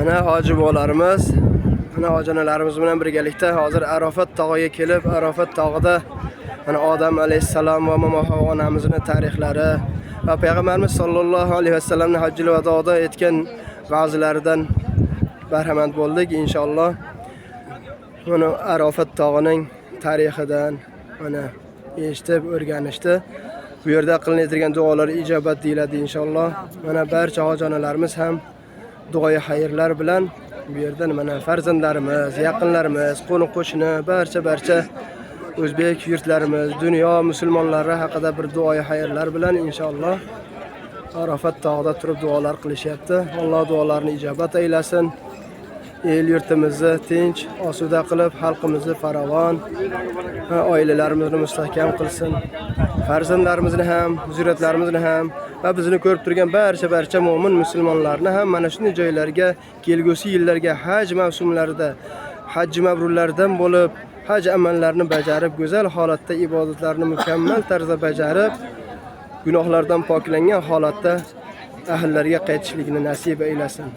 Mana hoji bobolarimiz, mana hoji onalarimiz bilan birgalikda hozir Arofat tog'iga kelib, Arofat tog'ida mana Odam alayhissalom va Momo Havo onamizni tarixlari va payg'ambarimiz sollallohu alayhi vasallamning hajjil vadoda aytgan va'zlaridan bahramand bo'ldik inshaalloh. Mana Arofat tog'ining tarixidan mana eshitib o'rganishdi. Bu yerda qilinadigan duolar ijobat deyiladi inshaalloh. Mana barcha hoji onalarimiz ham duoyi xayrlar bilan bu yerdan mana farzandlarimiz, yaqinlarimiz, qo'ni qo'shni, barcha o'zbek yurtlarimiz, dunyo musulmonlari haqida bir duoyi xayrlar bilan inshaalloh Arafat tog'ida turib duolar qilishyapti. Alloh duolarni ijobat aylasin. El yurtimizni tinch, osuda qilib, xalqimizni farovon, va oilalarimizni mustahkam qilsin. Farzandlarimizni ham, zurriyatlarimizni ham va bizni ko'rib turgan barcha mo'min musulmonlarni ham mana shunday joylarga kelgusi yillarga haj mavsumlarida haj mabrurlaridan bo'lib, haj amallarini bajarib, go'zal holatda ibodatlarni mukammal tarzda bajarib, gunohlardan poklangan holatda ahllariga qaytishlikni nasib aylasin.